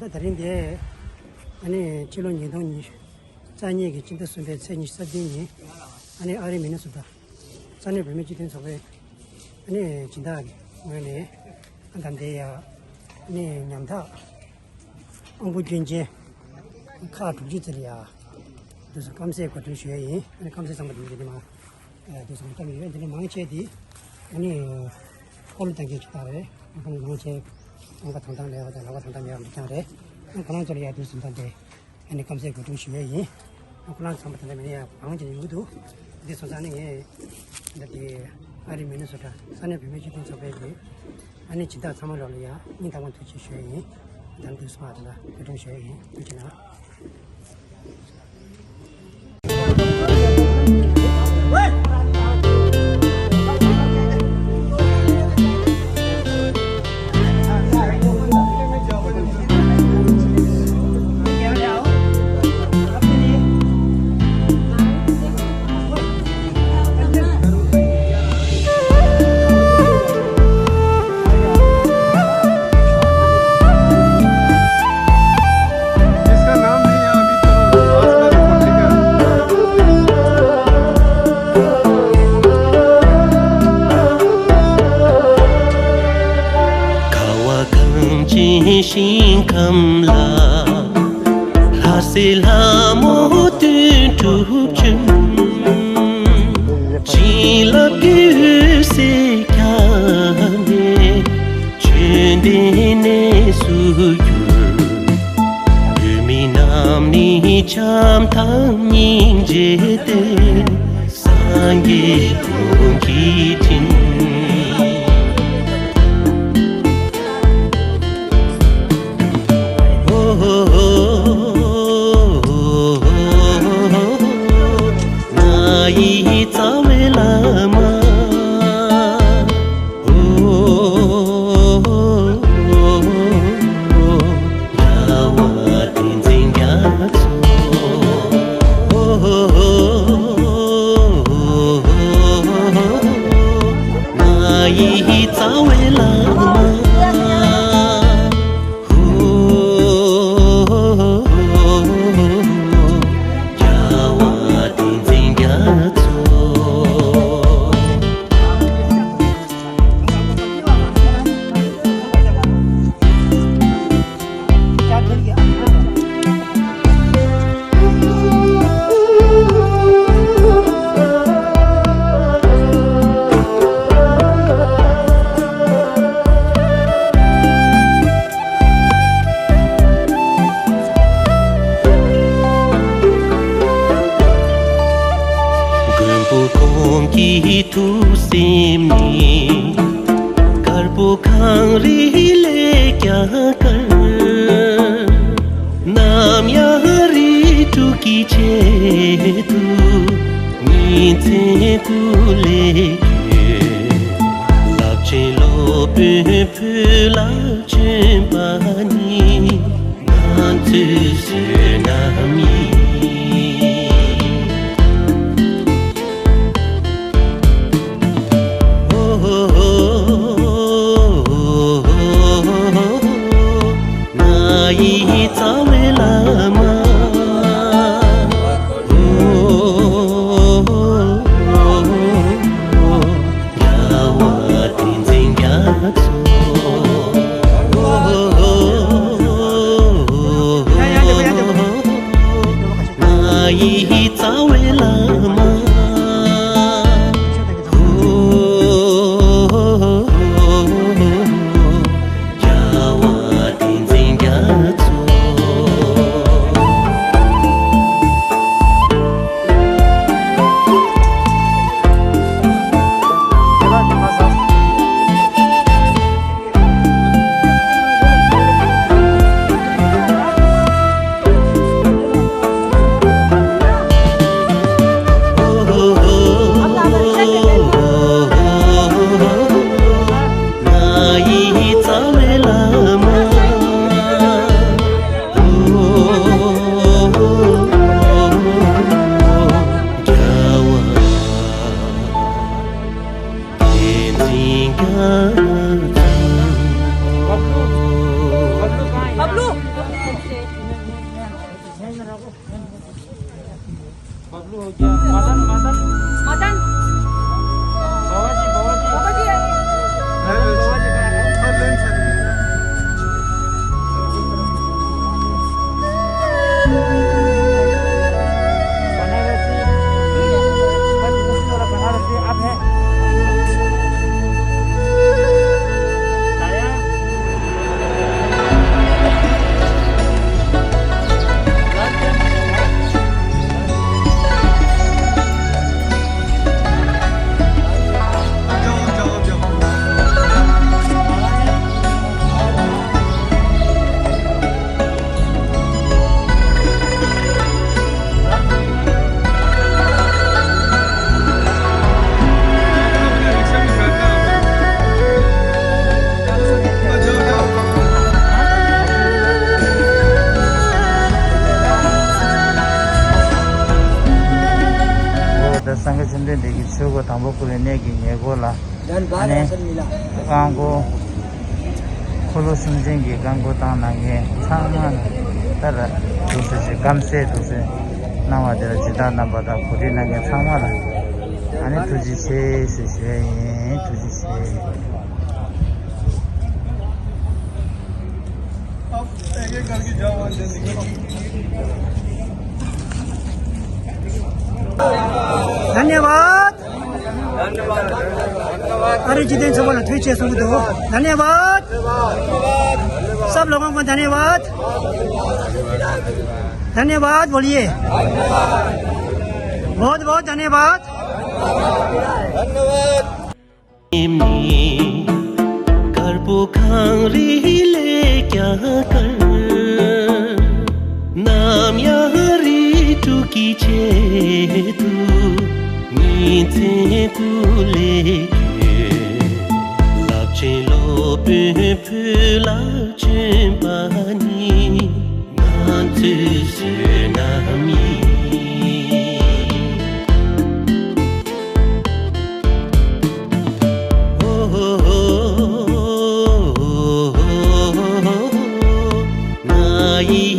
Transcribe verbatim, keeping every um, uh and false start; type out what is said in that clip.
ད་རིང་འདི་ཨ་ནི་ཕྱི་ལོ་ཉིས་སྟོང་ཉི་ཤུ་རྩ་གཉིས་ཀྱི་ཕྱི་ཟླ་གསུམ་པའི་ཚེས་ཉི་ཤུ་རྩ་བདུན་ཉིན་ཨ་ནི་ཨ་རིའི་མི་ནི་སོ་ཊ་ས་གནས་བོད་མི་སྤྱི་མཐུན་ཚོགས་པའི་ཨ་ནི་སྦྱིན་བདག་གི་ངོས་ནས་ཨ་ད་ལྟའི་ཡ་ཨ་ནི་ཉམ་ཐག་དབང་པོ་སྐྱོན་ཅན་ཁག་དྲུག་ཅུ་ཙམ་ལ་ཡ་དུས་སུ་སྐམ་སའི་གོ་སྒྲིག་ཞུ་ཡ་ཡིན། ཨ་ནི་སྐམ་སའི་ཚང་མ་དུས་སུ་དེ་མ་དུས་སུ་སྐམ་ཡོད། འདི་ནི་མང་ཆེ་དེ་ཨ་ནི་ཀོ་ལི་ཏང་གི་ཆུ་ཐག་རེད། ཨ་ནི་མང་ཆེ་ཨང་ཀ་ཐང་ཐང་ལས་བ་དང་ལ་བ་ཐང་ཐང་མེད་པ་འདི་ཀྱང་རེད། ཨ་ནི་ཁོ་རང་ཚོ་ལ་ཡ་དུས་སུ་ད་ལྟའི་ཨ་ནི་སྐམ་སའི་གོ་སྒྲིག་ཞུ་ཡ་ཡིན། ཁོ་རང་ཚང་མ་དེ་འདྲ་མིན་ཡ་གང་ཅི་ཡོད་འདུག་འདི་སོང་ཙང་ནི་ངས་འདི་དེ་ཨ་རི་མི་ནི་སོ་ཊ་ས་གནས་བོད་མི་སྤྱི་མཐུན་ཚོགས་པའི་གི་ཨ་ནི་སྦྱིན་བདག་ཚང་མ་ལོག་ལ་ཡ་སྙིང་ཐག་པ་ཐུགས་རྗེ་ཆེ་ཞུ་ཡ་ཡིན། ད་འདི་སོང་ཨ་དེ་ལ་གོ་སྒྲིག་ཞུ་ཡ་ཡིན། ཐུགས་རྗེ་གནང་། ཁ་བ་གངས་ཅན་ཞིང་ཁམས་ལ། ལྷ་སྲས་ལྷ་མོ་དོན་གྲུབ་བྱོན། བྱིན་རླབས་ཀྱི་འོད་ཟེར་ཁྱབ་ནས། ཆོས་ལྡན་གནས་སུ་གྱུར། བོད་མི་རྣམས་ནི་བྱམས་དང་སྙིང་རྗེ་སྟེ། སངས་རྒྱས་ཀུན་གྱི་དྲིན། ང་ཡི་རྩ་བའི་བླ་མ། རྒྱལ་བ་བསྟན་འཛིན་རྒྱ་མཚོ། ང་ཡི་རྩ་བའི་བླ་མ། རྒྱལ་བ་བསྟན་འཛིན་རྒྱ་མཚོ། མགོན་པོ་ཁོང་གི་ཐུགས་སེམས་ནི། དཀར་པོ་གངས་རི་ལས་ཀྱང་དཀར། ནམ་ཡང་རིགས་དྲུག་གི་ཆེད་དུ། ཉིན་མཚན་སྐུ་ལས་བསྐྱོད། རླབས་ཆེན་སློབ་དཔོན་བོད་ལ་བྱོན་པ་ནི། ང་ཚོའི་བསོད་ནམས་ཡིན། ང་ཡི་རྩ་བའི་བླ་མ། རྒྱལ་བ་བསྟན་འཛིན་རྒྱ་མཚོ། ང་ཡི་རྩ་བའི་བླ་མ། རྒྱལ་བ་བསྟན་འཛིན་རྒྱ་མཚོ། འདི་གི་ཆོས་སྒོ་དང་པོ་ཁོ་རའི་གནས་ཀྱི་ཉེ་འཁོར་ལ། ཨ་ནི་རྐང་འཁོར། འཁོར་ལོ་གསུམ་ཅན་གྱི་རྐང་འཁོར་བཏང་གནང་མཁན་ཚང་མ་ལ་ད་ར་འདུག་སེ་ཅིག་སྐམ་སའི་འདུག་སེ་གནང་བ་དེ་ལ་སྦྱིན་བདག་རྣམ་པ་དང་གོ་སྒྲིག་གནང་མཁན་ཚང་མ་ལ་ཨ་ནི་ཐུགས་རྗེ་ཆེ་ཞེས་ཞུ་ཡ་ཡིན། ཐུགས་རྗེ་ཆེ། धन्यवाद। अरे जितेन सबैलाई थ्याङ्क यू। धन्यवाद। सब लोगों को धन्यवाद। धन्यवाद बोलिए। बहुत बहुत धन्यवाद। དཀར་པོ་གངས་རི་ལས་ཀྱང་དཀར། ནམ་ཡང་རི་དྲུག་གི་ཆེད་དུ་ཉིན་མཚན་དུ་ལས་ཡོད། རླབས་ཆེན་སློབ་དཔོན་བོད་ལ་བྱོན་པ་ནི། ང་ཚོའི་བསོད་ནམས་ཡིན། ཨོ་ཧོ་ཧོ། ང་ཡི་